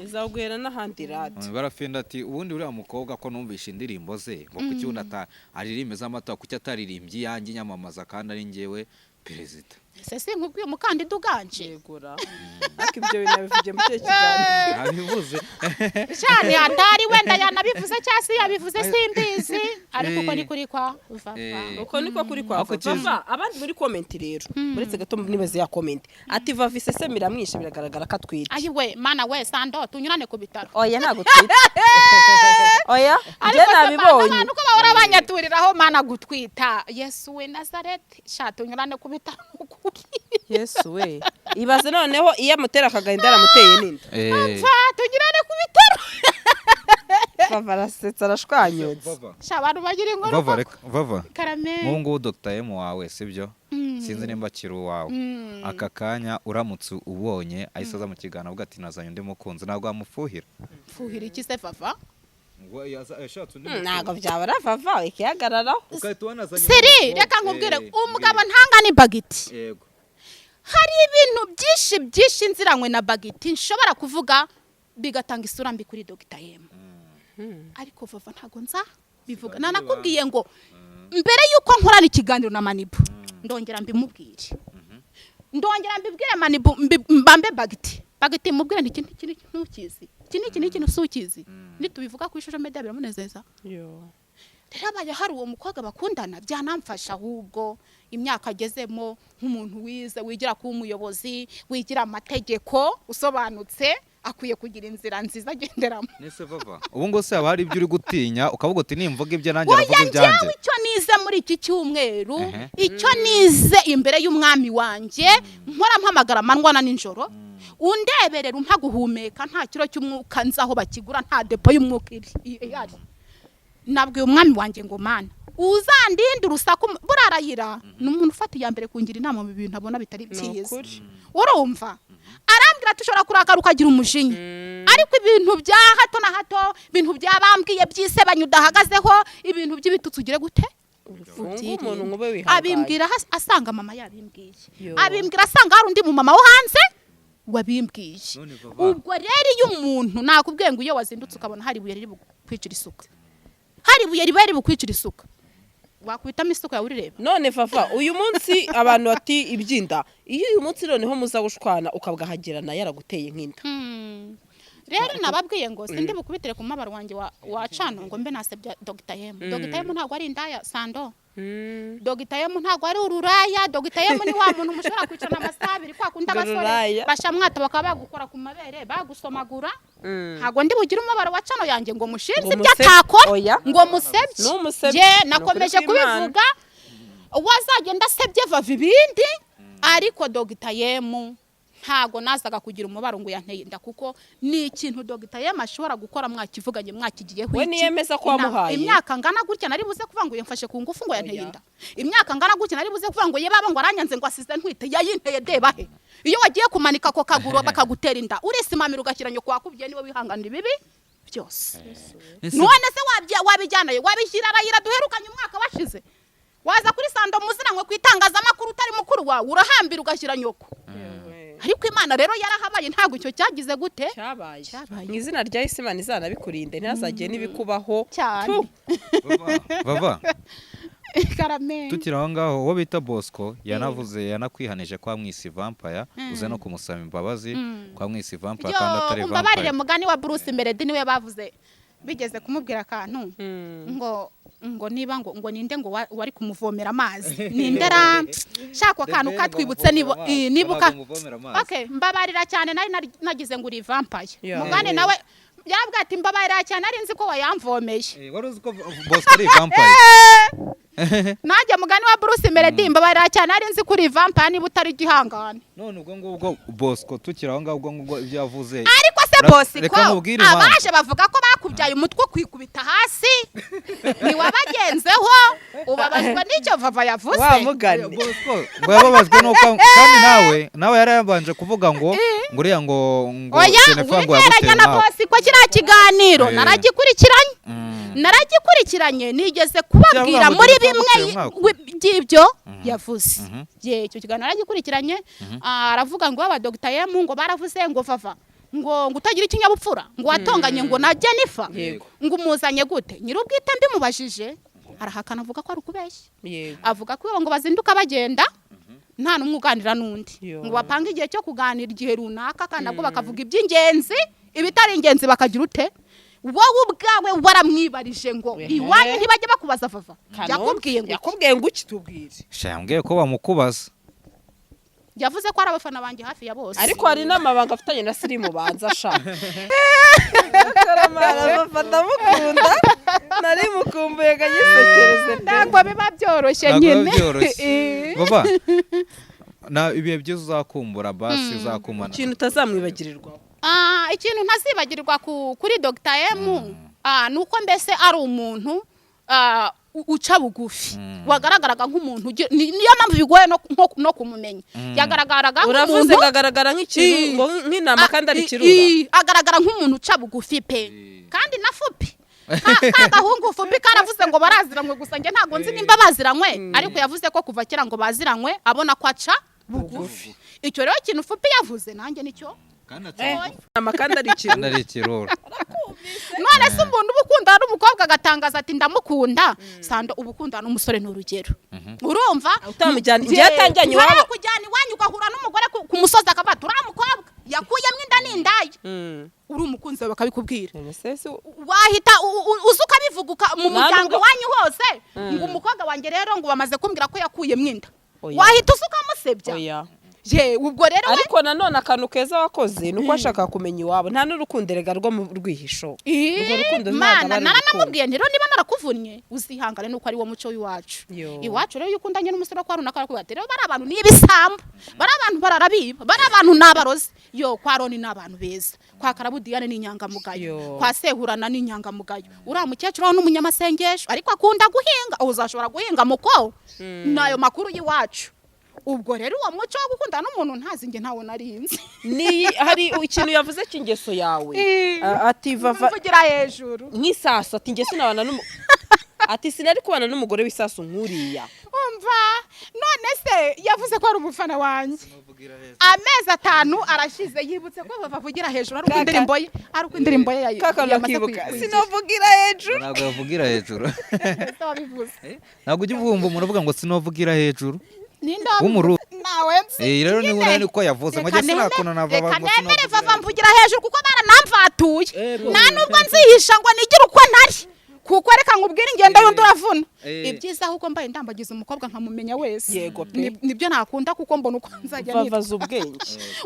Izawuguhera n'ahandi rati. Barafinda ati ubundi uriya mukobwa ko numvishe indirimbo ze, ngo kuki ubundi aririmba iz'amatora, kuki ataririmbye iyanjye nyamamaza kandi ari njyewe Perezida. Ese sinkubwiye umukandida uganje? Yegura, ariko ibyo bintu yabivugiye mu kihe kiganiro? Nabivuze. Cyane atari wenda yanabivuze cyangwa se yabivuze simbizi, ariko uko ni kuri kwa Vava. Uko niko kuri kwa Ariko Vava. Vava, abandi muri comment rero, uretse gato nibaze ya comment ati: "Vava iseseme iramwishe, biragaragara ko atwite." Ayiwe mana we, Sando, tunyurane ku bitaro. Oya, ntabwo twite, oya, njye Ariko se mana, nabibonye. Abantu ko bahora banyaturiraho mana gutwita, Yesu we Nazareti, sha tunyurane ku bitaro ukuri. Yesu we, ibaze noneho iyo amutera akagahinda yaramuteye n'inda. Pfa, tunyurane ku bitaro. Vava arasetsa, arashwanyutse. Vava. Sha, abantu bagira inkuru Vava. koko. Reka Vava. Karame. Nk'ubu ngubu Dr M wawe, sibyo? Sinzi nimba akiri uwawe. Aka kanya uramutse ubonye ahise aza mu kiganiro avuga ati: "Nazanye undi mukunzi," ntabwo wamufuhira? Fuhira iki se, Vava? Ngo yashatse undi. Ntabwo byabura Vava ikihagararaho. Ugahita wanazanye. Siri, reka nkubwire, umugabo ntanga ni bagiti. Yego. Hari ibintu byinshi byinshi nziranywe na bagiti nshobora kuvuga bigatanga isura mbi kuri Dr M, ariko Vava ntabwo nza bivuga. Nanakubwiye ngo mbere y'uko nkorana ikiganiro na Manibu ndongera mbimubwire, ndongera mbibwire Manibu, mbambe bagiti, bagiti mubwire nti: "Iki n'iki ntukizi, iki n'iki n'iki ntukizi." Nitubivuga kuri social media biramunezeza. Rero abaye hari uwo mukobwa bakundana byanamfasha ahubwo, imyaka agezemo nk'umuntu wize, wigira kuba umuyobozi, wigira amategeko, usobanutse, akwiye kugira inzira nziza agenderamo. Nese Vava, ubu ngubu se haba hari ibyo uri gutinya ukavuga uti: "Nimvuga ibyo nanjye Oya. aravuga ibyanjye"? Njyewe icyo nize muri iki cyumweru, icyo nize imbere y'umwami wanjye nkora mpamagara amanywa na nijoro, undeberera, umpa guhumeka, nta kiro cy'umwuka nzi aho bakigura, nta depo y'umwuka iri ihari. Nabwiye umwami wanjye ngo: "Mana, uzandinde urusaku." Burarayira ni umuntu ufata iya mbere kungira inama mu bintu abona bitari Ni byiza. Ukuri. Urumva, arambwira ati: "Ushobora kurakara ukagira umujinya, ariko ibintu bya hato na hato, ibintu byabambwiye by'isebanya udahagazeho, ibintu by'ibitutsi ugire gute?" Ufunge umuntu ngo ube wihangaye. Abimbwira asanga mama yabimbwiye. Yo. Abimbwira asanga hari undi mumama wo hanze wabimbwiye. None Vava. Ubwo rero iyo umuntu, nakubwiye ngo iyo wazindutse ukabona hari ibuye riri bukwicira isuka, hari ibuye riba riri bukwicira isuka, wakubitamo isuka yawe urireba. None Vava, uyu munsi abantu bati ibyinda, iyo uyu munsi noneho muza gushwana ukabwahagirana yaraguteye nk'inda? Rero nababwiye ngo sindi bukubitire ku mabaro wanjye wa cano ngo mbe nasebya Dr M. Dr M ntabwo ari indaya, Sando. Dr M ntabwo ari ururaya. Dr M ni wa muntu mushobora kwicarana amasaha 2 kwa kundi Ngo abasore ruraya. bashamwata bakaba bagukora ku mabere, bagusomagura. Ntabwo ndi bugire umubabaro wa cano yanjye ngo mushinze Ngo ibyo atakora. Oya. Ngo musebye. Numusebye. Je Ni nakomeje ukuri kw'Imana. kubivuga, wazagenda asebye Vava ibindi, ariko Dr M ntago nazaga kugira umubaro ngo yanteye inda, kuko ni ikintu Dr M ashobora gukora mwakivuganye, mwakigiyeho. We Iki? niyemeza ko wamuhaye. Imyaka ngana gutya nari buze kuvuga ngo yamfashe ku ngufu, ngo yanteye Oya. inda? Imyaka ngana gutya nari buze kuvuga ngo ye baba, ngo aranyanze, ngo asize ntwite? Yayinteye deba he? Iyo wagiye kumanika ako kaguru bakagutera inda, urisimamira ugashyira nyoko wakubwiye, niwe wihanganira ibibi byose. None se wabijyanayo, wabishyira arayira duherukanye umwaka washize, waza kuri Sando muziranywe ku itangazamakuru utari mukuru wawe, urahambira ugashyira nyoko. Ariko Imana rero yarahabaye, ntabwo icyo cyagize gute? Cyabaye. Cyabaye. Mu izina rya Yesu, Imana izanabikurinde, ntihazagire n'ibikubaho. Cyane. Tu. Vava. Karame. Tukiri aho ngaho, uwo bita Bosco yanavuze, yanakwihanije kwa mwisi vampire, uze no kumusaba imbabazi kwa mwisi vampire kandi atari Yo, umbabarire. vampire. Mugani wa Bruce Melody, niwe bavuze bigeze kumubwira akantu ngo niba ngo ninde ngo wari kumuvomera amazi, ninde ra shaka akantu katwibutse niba nibuka. Okay, mbabarira cyane, nari nagize ngo uri vampire. Mugani nawe yabwiye ati: "Mbabarira cyane, nari nzi ko wayamvomeye." Wari uzi ko Bosco ari vampire? Najya mugani wa Bruce Melody, mbabarira cyane, nari nzi ko uri vampire, niba utari igihangane. None ubwo ngubwo Bosco, tukiri aho ngaho, ubwo ngubwo ibyo yavuze Ariko se Bosco, reka nkubwire impamvu. abaje bavuga ko bakubyaye umutwe kwikubita hasi, ntiwabagenzeho, ubabazwa n'icyo Vava yavuze. Wa mugani. Bosco ngo yababajwe nuko kandi nawe yari yabanje kuvuga ngo uriya ngo Oya. Jennifer ngo Wiheranya yaguteye na umwaku. Bosco, kiriya kiganiro naragikurikiranye. Naragikurikiranye, nigeze kubabwira Cyangwa ngo muri Jennifer bimwe yaguteye umwaku. by'ibyo yavuze. Ye, icyo kiganiro naragikurikiranye. Aravuga ngo aba Dr M ngo baravuze ngo Vava ngo utagira ikinyabupfura, ngo watonganye ngo na Jennifer, ngo umuzanye gute? Nyir'ubwite mbimubajije arahakana, avuga ko ari ukubeshya. Avuga ko ngo bazinduka bagenda. Nta n'umwe uganira n'undi Yo. ngo bapange igihe cyo kuganira, igihe runaka, kandi nabwo bakavuga iby'ingenzi, ibitari ingenzi bakagira ute. Wowe ubwawe waramwibarije ngo Ehe. iwanyu ntibajya bakubaza, Vava? Yakubwiye ngo iki? Yakubwiye ngo iki? Tubwire. Sha, yambwiye ko bamukubaza. Yavuze ko ari abafana banjye hafi ya bose. Ariko hari n'amabanga afitanye na Sirimu, banza ashaka. Karamara, ndamukunda, nari mukumbuye, kanyisekereze pe. Ntabwo biba byoroshye Ntabwo biba nyine. byoroshye. Baba, na ibihe byiza uzakumbura, basi uzakumbana. Ikintu utazamwibagirirwaho? Ikintu ntazibagirwa kuri Dr M, ni uko mbese ari umuntu uca bugufi, wagaragaraga nk'umuntu niyo mpamvu bigoye no kumumenya. Yagaragaraga Uravuze nk'umuntu ngo agaragara nk'ikintu ngo nk'intama kandi ari ikirura. Agaragara nk'umuntu uca bugufi pe, kandi na Fupi, ka gahungu Fupi karavuze ngo baraziranywe, gusa njye ntabwo nzi nimba baziranywe, ariko yavuze ko kuva kera ngo baziranywe, abona ko aca bugufi. Icyo rero kintu Fupi yavuze, nanjye nicyo. Kandi Intama kandi ari ikirura. kandi ari ikirura. None se umuntu uba ukundana n'umukobwa agatangaza ati ndamukunda, Sando, uba ukundana n'umusore, ni urugero, urumva? Utamujyana- njyewe atanjyanye iwabo. Ntara kujyana iwanyu, ugahura n'umugore ku musozi akavuga ati uriya mukobwa yakuyemo inda ni indaya, uri umukunzi wawe bakabikubwira, wahita uza ukabivuga mu Nta muryango nubwo- iwanyu hose ngo umukobwa wanjye rero ngo bamaze kumbwira ko yakuyemo inda, Oya. wahita uza ukamusebya. Oya. Ye, ubwo rero we Ariko nanone akantu keza wakoze ni uko washakaga kumenya iwabo. Nta n'urukundo erega rwo mu rwihisho. Urwo rukundo ntabwo Mana, aba ari urukundo. Naranamubwiye nti rero niba narakuvunnye uzihangane, nuko ari wo muco w'iwacu. Yo. Iwacu rero iyo ukundanye n'umusore wo kwa runaka, barakubwira ati rero bari abantu ni ibisambo, bari abantu bararabiba, bari abantu ni abarozi. Yo, kwa Roni ni abantu beza, kwa Karabudiyane ni inyangamugayo, Yo. kwa Sehurana ni inyangamugayo, uriya mukecuru wawe ni umunyamasengesho ariko akunda guhinga, uzashobora guhinga muko nayo makuru y'iwacu. Ubwo rero uwo muco wo gukundana n'umuntu ntazi, njye ntawo narinzi. Ni hari ikintu yavuze cy'ingeso yawe. Ati Vava Mvugira hejuru. nk'isasu, ati njye sinabana n'umu, ati sinari kubana n'umugore w'isasu nk'uriya. Umva, none se yavuze ko ari umufana wanjye, amezi 5 arashize yibutse ko bavugira hejuru, ari uko indirimbo ye, ari uko indirimbo ye Kakano yamaze akibuka kuyigira. Sinavugira hejuru. Ntabwo yavugira hejuru. Ese wabivuze? Ntabwo ujya ubumva umuntu uvuga ngo sinavugira hejuru Ninde? W'umuru. Nawe nzi. Eh, rero niba Nyine. unani ko yavuze ngo Reka njye sinakuna na Vava reka ngo nemere sinavugira Vava mvugira hejuru kuko baranamvatuye. Eh, Nta nubwo nzihisha ngo nigire uko ntari, kuko reka nkubwire, ingendo y'undi uravuna. Ibyiza ahubwo mbaye ndambagiza umukobwa nkamumenya wese. Yego pe. Nibyo nakunda, kuko mbona uko nzajya nitwa. Vavaza ubwenge.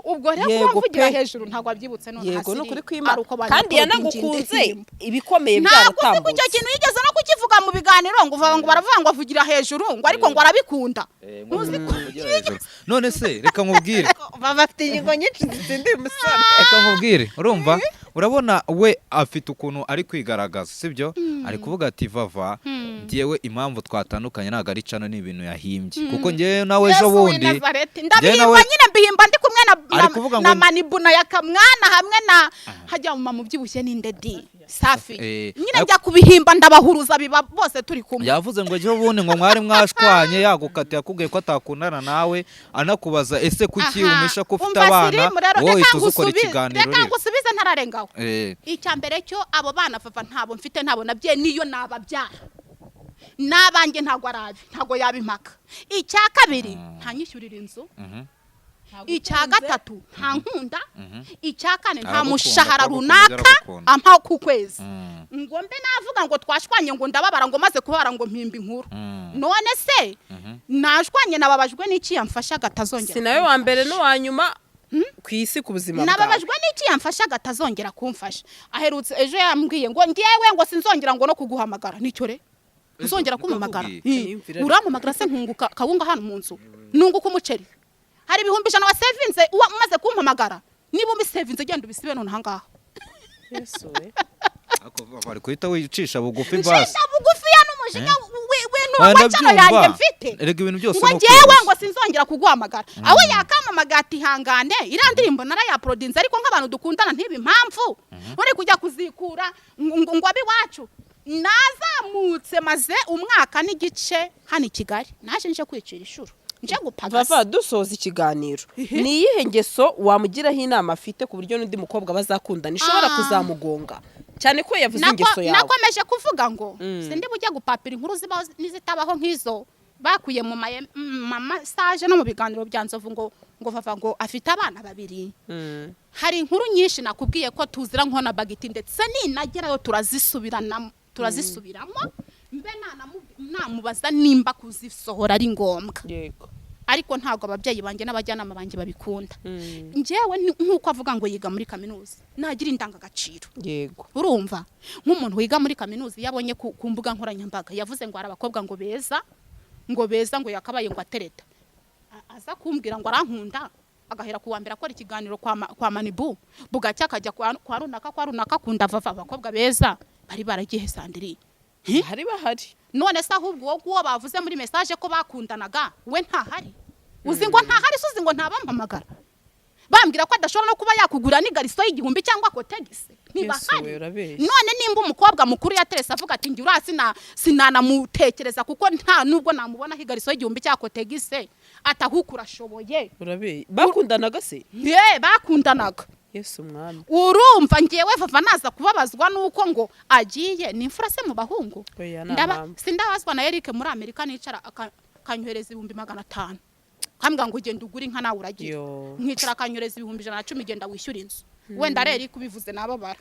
Ubwo rero Yego kuba mvugira pe. hejuru ntabwo wabyibutse none. Yego, Hasiri ni ukuri kw'Imana. ari uko Kandi yanagukunze indirimbo. ibikomeye Ntabwo uzi ko icyo byaratambutse. kintu yigeze no kukivuga mu biganiro, ngo uvuga ngo baravuga ngo avugira hejuru, ngo ariko ngo arabikunda. Ngo Ntuzi ko mvugira hejuru. None se reka nkubwire. Baba bafite ingingo nyinshi zitsindiye umusore. Reka nkubwire, urumva, urabona we afite ukuntu ari kwigaragaza, sibyo? Ari kuvuga ati Vava njyewe impamvu twatandukanye ntabwo ari cano, ni ibintu yahimbye, kuko njyewe nawe ejo Yesu w'i bundi Nazareti. njyewe Ndabihimba nyine, mbihimba ndi kumwe Ari kuvuga na ngo- Manibu na Yakamwana hamwe na hajya mu mama ubyibushye n'indedi Safi. Nyine njya kubihimba ndabahuruza, biba bose turi kumwe. Yavuze ngo ejo bundi ngo mwari mwashwanye, yagukatiye, akubwiye ko atakundana nawe, anakubaza ese kuki Aha. umisha ko ufite Umva abana, Sirimu rero, wowe reka uhita uza ukora ikiganiro reka rero. ngusubize ntararengaho. Icya mbere cyo, abo bana Vava ntabo mfite, ntabo nabye, niyo nababyara n'abanjye ntabwo arabi, ntabwo yaba impaka. Icya kabiri, ntanyishyurira inzu. Icya gatatu, nta nkunda. Icya kane, nta Aragukunda, mushahara aragukunda, runaka aragukunda. ampa ku kwezi ngo mbe navuga ngo twashwanye, ngo ndababara, ngo maze kubabara ngo mpimba inkuru. None se nashwanye, nababajwe n'iki yamfashaga atazongera Si nawe wa mbere n'uwa nyuma ku isi ku buzima bwawe. Nababajwe n'iki yamfashaga atazongera kumfasha? Aherutse ejo yambwiye ngo ngewe ngo sinzongera ngo no kuguhamagara. Nicyo re uzongera Niko kumpamagara? akubwiye? Niyumvira. Urampamagara se nkunguka kawunga hano mu nzu, nunguka umuceri? Hari 100,000 wasevinze uwa umaze kumpamagara? Niba ubisevinze genda ubisibe none ahangaha. Yesu we. Ariko Vava ari guhita wicisha bugufi basi. Nshinga bugufiya n'umujinya Oya, w'intuba ndabyumva. yanjye mfite. Erega ibintu byose Ngo ni ngewe ukwiyoroshya. ngo sinzongera kuguhamagara, aho yakampamagara ati hangane, iriya ndirimbo narayaporodinze, ariko nk'abantu dukundana ntibe impamvu uri kujya kuzikura ngo abe iwacu. Nazamutse, maze umwaka n'igice hano i Kigali, naje nje kwicira inshuro, nje gupagasa. Vava, dusoza ikiganiro, ni iyihe ngeso wamugiraho inama afite ku buryo n'undi mukobwa bazakundana ishobora kuzamugonga, cyane ko yavuze ingeso yawe? Nakomeje kuvuga ngo sindi bujya gupapira inkuru zibaho n'izitabaho nk'izo. Bakuye mu ma message no mu biganiro bya Nzovu ngo Vava ngo afite abana babiri. Hari inkuru nyinshi nakubwiye ko tuzira nko na Bagiti, ndetse ninagerayo turazisubiranamo, turazisubiramo, mbe namubaza nimba kuzisohora ari ngombwa. Ariko ntabwo ababyeyi banjye n'abajyanama banjye babikunda. Njyewe nk'uko avuga ngo yiga muri kaminuza, nagira indangagaciro. Urumva nk'umuntu wiga muri kaminuza, iyo abonye ku mbuga nkoranyambaga yavuze ngo hari abakobwa ngo beza, ngo beza, ngo yakabaye ngo atereta, aza kumbwira ngo arankunda, agahera ku wa mbere akora ikiganiro kwa Manibu, bugacya akajya kwa runaka, kwa runaka, akunda Vava. Abakobwa beza bari baragiye, Sandrine? Hari bahari. None se ahubwo uwo nguwo bavuze muri message ko bakundanaga, we ntahari? Uzi ngo ntahari se? Uzi ngo ntabampamagara bambwira ko adashobora no kuba yakugura n'igariso y'igihumbi cyangwa Kotex? Yesu Ntibahari. we, urabeshya. None nimba umukobwa mukuru yaterese avuga ati njye uriya sinanamutekereza kuko nta nubwo namubonaho igariso y'igihumbi cyangwa Kotex, atahuka urashoboye. Urabeshya, bakundanaga se? Ye, bakundanaga. Yesu umwami. Urumva ngewe Vava naza kubabazwa nuko ngo agiye? Ni imfura se mu bahungu? Oya, nta Ndaba mpamvu. sindabazwa na Eric muri Amerika nicara akanyohereza 500,000, kambwira ngo genda ugure inka nawe uragira. Yo. Nkicara akanyohereza 110,000, genda wishyura inzu. Wenda ari Eric ubivuze nababara,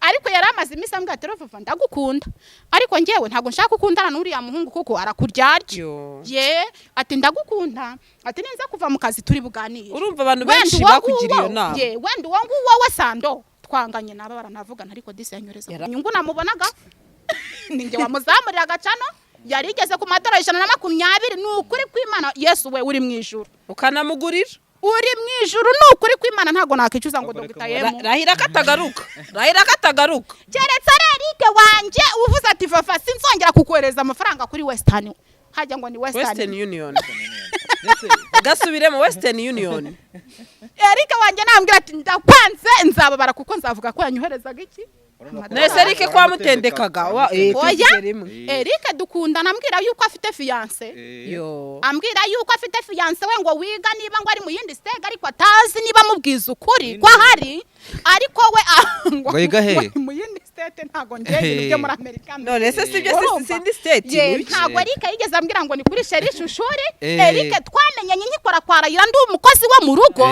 ariko yari amaze iminsi ambwira ati: "Vava, ndagukunda, ariko ngewe ntabwo nshaka ukundana n'uriya muhungu kuko arakuryarya." Yo. Ye, ati ndagukunda, ati ninza kuva mu kazi turi buganire. Urumva abantu Wenda benshi uwo bakugiriye iyo nguwo, nama. ye, wenda uwo nguwo we Sando twanganye naba baranavugana, ariko disi yanyohereza inyungu namubonaga, ninjye wamuzamurira agacano yari igeze ku madorari 120. Ni ukuri kw'Imana, Yesu we uri mu ijuru. Ukanamugurira. Uri mu ijuru, ni ukuri kw'Imana, ntabwo nakwicuza ngo Bakora Dogita kumara. Yemu. Rahira ko atagaruka, rahira ko atagaruka. Keretse ari Eric wanjye uvuze ati: "Fafa, sinzongera kukohereza amafaranga kuri Western," hajya ngo ni Western, Western Union. Ndetse Gasubiremo, Western Union. Eric wanjye nambwira ati ndakwanze, nzababara kuko nzavuga ko yanyoherezaga iki? Nese Eric ko wamutendekaga Oya. tugere rimwe. Eric dukundana ambwira yuko afite fiancé. Yo. Ambwira yuko afite fiancé we ngo wiga, niba ngo ari mu yindi state, ariko atazi niba amubwiza ukuri ko ahari, ariko we Ngo yiga he? ngo ari mu yindi state. Ntabwo ngiye ibintu byo muri Amerika. None se sibyo? Urumva? Sindi state. Ye, ni ibiki? ntabwo Eric yigeze ambwira ngo ni kuri Sheri Shushuri. Eric twamenyanye nkikora kwa Rayira, ndi umukozi wo mu rugo.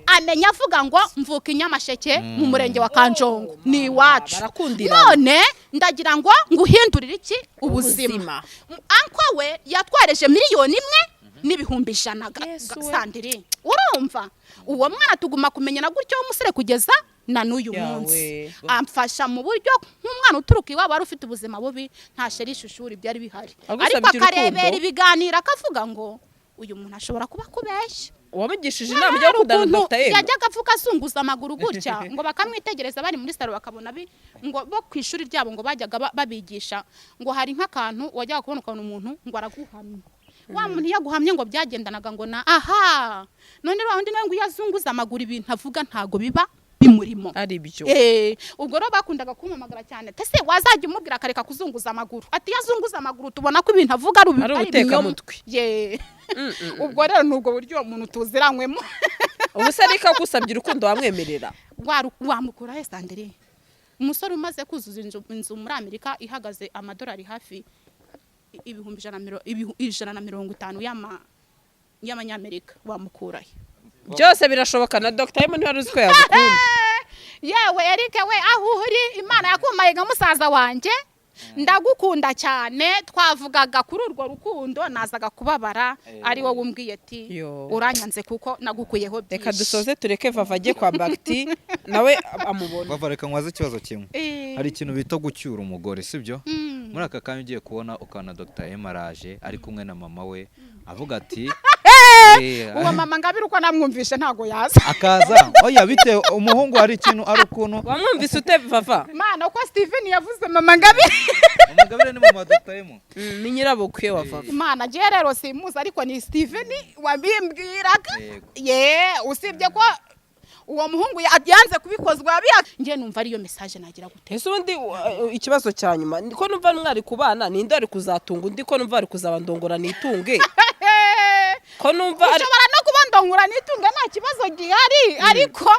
Amenya avuga ngo mvuka i Nyamasheke mu murenge wa Kanjongo, ni iwacu. Barakundirana. None ndagira ngo nguhindurire iki? Ubuzima. Ubuzima. Uncle we yatwareje 1,100,000. Yesu we. Sandrine, urumva uwo mwana tuguma kumenyana gutyo w'umusore kugeza na n'uyu Yawe. munsi, amfasha mu buryo nk'umwana uturuka iwabo wari ufite ubuzima bubi, nta sheri shushuri byari bihari, Agusabye ariko akarebera urukundo. ibiganiro akavuga ngo uyu muntu ashobora kuba akubeshya. Wamugishije inama ujya gukundana na Ukuntu Dr. M? yajyaga avuga azunguza amaguru gutya, ngo bakamwitegereza bari muri salo, bakabona ngo bo ku ishuri ryabo ngo bajyaga babigisha ngo hari nk'akantu wajyaga kubona ukabona umuntu ngo araguhamye, wa muntu iyo aguhamye ngo byagendanaga ngo na aha. None wa wundi nawe ngo iyo azunguza amaguru, ibintu avuga ntago biba bimurimo. Ari byo. Ubwo rero bakundaga kumpamagara cyane, ese wazajya umubwira akareka kuzunguza amaguru? Ati iyo azunguza amaguru tubona ko ibintu avuga ari Ari ari ibinyoma. ubutekamutwe. Ye, ubwo rero ni ubwo buryo uwo muntu tuziranywemo. Ubu se ariko agusabye urukundo wamwemerera? Wamukura he, Sandrine? Umusore umaze kuzuza inzu muri Amerika ihagaze amadolari hafi ibihumbi 150 y'amanyamerika, wamukura he? Byose birashoboka. Na Dr. M ntiwari uzi ko yagukunda. Yewe Eric we, aho uri, Imana yakumaye nka musaza wanjye, ndagukunda cyane. Twavugaga kuri urwo rukundo, nazaga kubabara ari wowe umbwiye ati Yo. uranyanze kuko nagukuyeho byinshi. Reka dusoze, tureke Vava ajye kwa Bagiti nawe amubona. Vava, reka nkwaze ikibazo kimwe. Hari ikintu bita gucyura umugore, sibyo? Muri aka kanya ugiye kubona ukabona Dr. M araje ari kumwe na mama we, avuga ati Uwo mama Ngabire uko namwumvishe ntago yaza. Akaza, oya, bitewe umuhungu hari ikintu ari ukuntu. Wamwumvise ute, Vava? Imana, uko Steven yavuze mama Ngabire. Mama Ngabire ni mama Dr. M. Ni nyirabukwe wa Vava. Imana, ngewe rero simuzi, ariko ni Steven wabimbwiraga. Yego. Ye, usibye ko uwo muhungu yanze kubikozwa, ngewe numva ariyo message nagira gute. Ese ubundi ikibazo cya nyuma ni ko numva mwari kubana, ninde wari kuzatunga undi? Ko numva wari kuzaba ndongora nitunge, ko numva ari Ushobora no kuba ndongora nitunga, nta kibazo gihari, ariko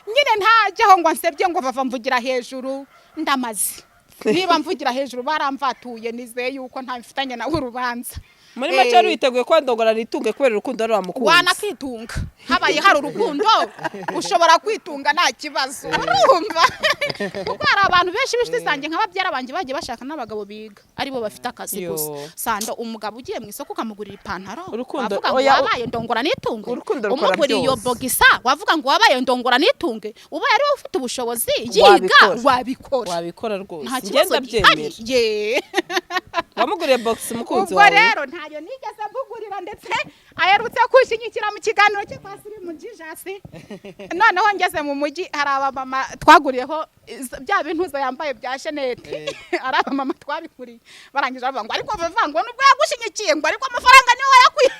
nyine ntajyaho ngo ansebye ngo Vava mvugira hejuru, ndamaze. Niba mvugira hejuru baramvatuye, nizeye yuko nta mfitanye nawe urubanza. Muri make wari witeguye ko ndongora nitunge kubera urukundo wari wamukunze. Wanakwitunga, habaye hari urukundo ushobora kwitunga nta kibazo, urumva? Kuko hari abantu benshi b'inshuti zanjye, nka babyara banjye, bagiye bashaka n'abagabo biga, aribo bafite akazi Yo. gusa. Sanda umugabo ugiye mu isoko ukamugurira ipantaro, Urukundo- wavuga ngo oya, wabaye ndongora nitunge? Urukundo rukora Umuguriye iyo byose. bogisa, wavuga ngo wabaye ndongora nitunge? Ubaye ari wowe ufite ubushobozi yiga, Wabikora. wabikora. Wabikora rwose. Nta Njye kibazo gihari. ndabyemera. Ye. Wamuguriye box umukunzi Ubwo wawe? rero ntayo nigeze mbugurira, ndetse aherutse kunshyigikira mu kiganiro cye kwa Sirimu Jijasi. Noneho ngeze mu mujyi, hari abamama twaguriyeho bya bintuza yambaye bya chaînette, hari abamama twabiguriye, barangije bavuga ngo ariko bavuga ngo nubwo yagushyigikiye, ngo ariko amafaranga niwe wayakuye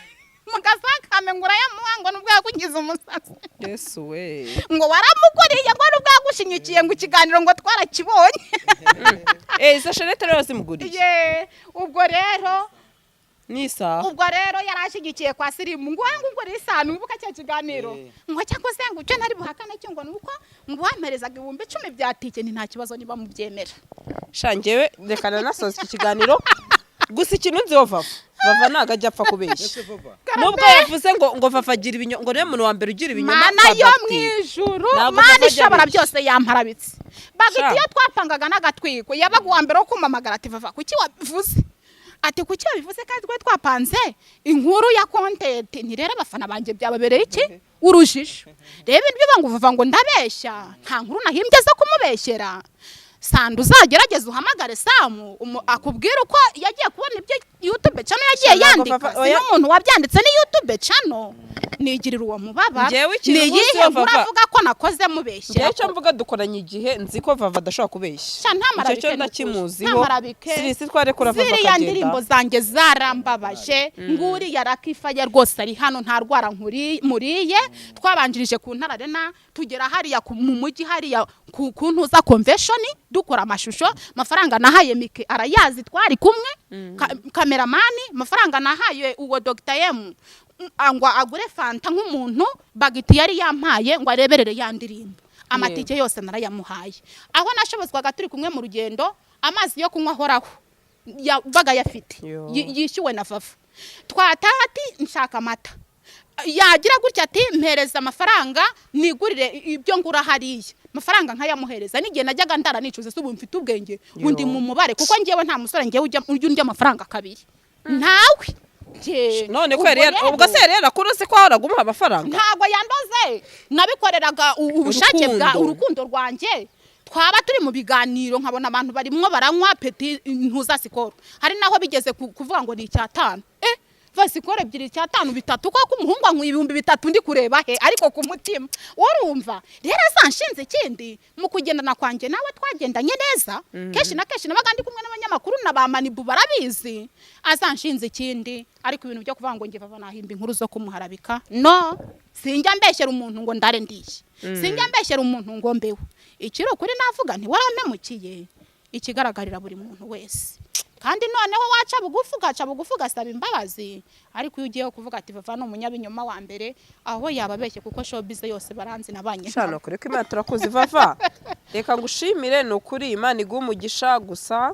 mu gasakame, ngo urayamuha, ngo nubwo yakugize umusazi. Yesu we! Ngo waramuguriye, ngo nubwo yagushyigikiye, ngo ikiganiro ngo twarakibonye. Izo chaînette rero zimuguriye? Ye, ubwo rero Ni isaha. Ubwo rero yari ashyigikiye kwa Sirimu, ngo wangu ngo isano wibuka cya kiganiro, ngo cyakoze ngo icyo ntari buhakane cyo ngo nuko ngo wamperezaga 10,000 bya tike, ni nta kibazo niba mubyemera. Sha, njyewe reka nanasoza iki kiganiro gusa. Ikintu nziho, Vava, Vava ntabwo ajya apfa kubeshya. Ese Vava? Nubwo yavuze ngo Vava agira ibinyoma, ngo niwe muntu wa mbere ugira ibinyoma Mana kwa yo mu Bagiteri. ijuru! Ntabwo Mana Vava ajya ishobora abeshya. byose yamparabitse Bagiti. Sha. Iyo twapangaga n'agatwiko, yabaga uwa mbere wo kumamagara ati: "Vava, kuki wabivuze?" Ati: "Kuki wabivuze kandi twe twapanze inkuru ya content?" Ni rero abafana banjye byababereye iki urujijo. Rero ibyo ngo Vava ngo ndabeshya, nta nkuru nahimbye zo kumubeshyera. Sanda, uzagerageze uhamagare Samu akubwire uko yagiye kubona ibyo YouTube channel yagiye Ntabwo yandika. Vava- Si oya. n'umuntu wabyanditse, ni YouTube channel. Nigirira uwo mubabaro. Njyewe ikintu Ni nkuzi iyihe wa nkuru Vava- avuga ko nakoze mubeshyera? Njyewe icyo mvuga, dukoranye igihe, nzi ko Vava adashobora kubeshya. Sha, ntamarabike Icyo cyo ni ukuri. ndakimuziho. Ntamarabike. Sirisi twarekura Vava Ziriya akagenda. ndirimbo zanjye zarambabaje. Nguriya rakifaya rwose ari hano, nta rwara muriye. Twabanjirije ku Ntara Arena, tugera hariya mu mujyi hariya ku Ntuza Convention, dukora amashusho. Amafaranga nahaye Mike arayazi, twari kumwe, cameraman. Amafaranga nahaye uwo Dr M ngo agure fanta nk'umuntu Bagiti yari yampaye ngo areberere ya ndirimbo, amatike yose narayamuhaye. Aho nashobozwaga turi kumwe mu rugendo, amazi yo kunywa ahoraho yabaga ayafite. Yo. Yishyuwe na Vava. Twataha ati: "Nshaka amata." Yagira gutya ati: "Mpereza amafaranga nigurire ibyo ngura hariya." Amafaranga nkayamuhereza. N'igihe najyaga ndara nicuza, se ubu mfite ubwenge undi mu mubare, kuko ngewe nta musore ngewe ujya undya amafaranga kabiri, ntawe. None ko Ubwo yari rero- ubwo se yari yarakuruzi ko wahoraga umuha amafaranga? Ntabwo yandoze, nabikoreraga ubushake bwa Urukundo. urukundo rwanjye. Twaba turi mu biganiro nkabona abantu barimwo baranywa petit ntuza Skol, hari naho bigeze kuvuga ngo ni icyatanu, va Skol ebyiri icyatanu bitatu, koko umuhungu anywa 3000 ndi kureba he? Ariko ku mutima urumva rero azanshinze ikindi. Mu kugendana kwanjye nawe twagendanye neza, kenshi na kenshi nabaga ndi kumwe n'abanyamakuru na ba manibu barabizi. Azanshinze ikindi, ariko ibintu byo kuvuga ngo njye Vava nahimba inkuru zo kumuharabika, no. Sinjya mbeshyera umuntu ngo ndare ndiye, sinjya mbeshyera umuntu ngo mbeho. Ikiri ukuri navuga nti warampemukiye, ikigaragarira buri muntu wese, kandi noneho waca bugufi, ugaca bugufi ugasaba imbabazi. Ariko iyo ugiye kuvuga ati Vava ni umunyabinyoma wa mbere, aho yaba abeshye, kuko showbiz yose baranzi nabanye Shano kure ko Imana turakuzi. Vava, reka ngushimire, ni ukuri Imana iguha umugisha gusa.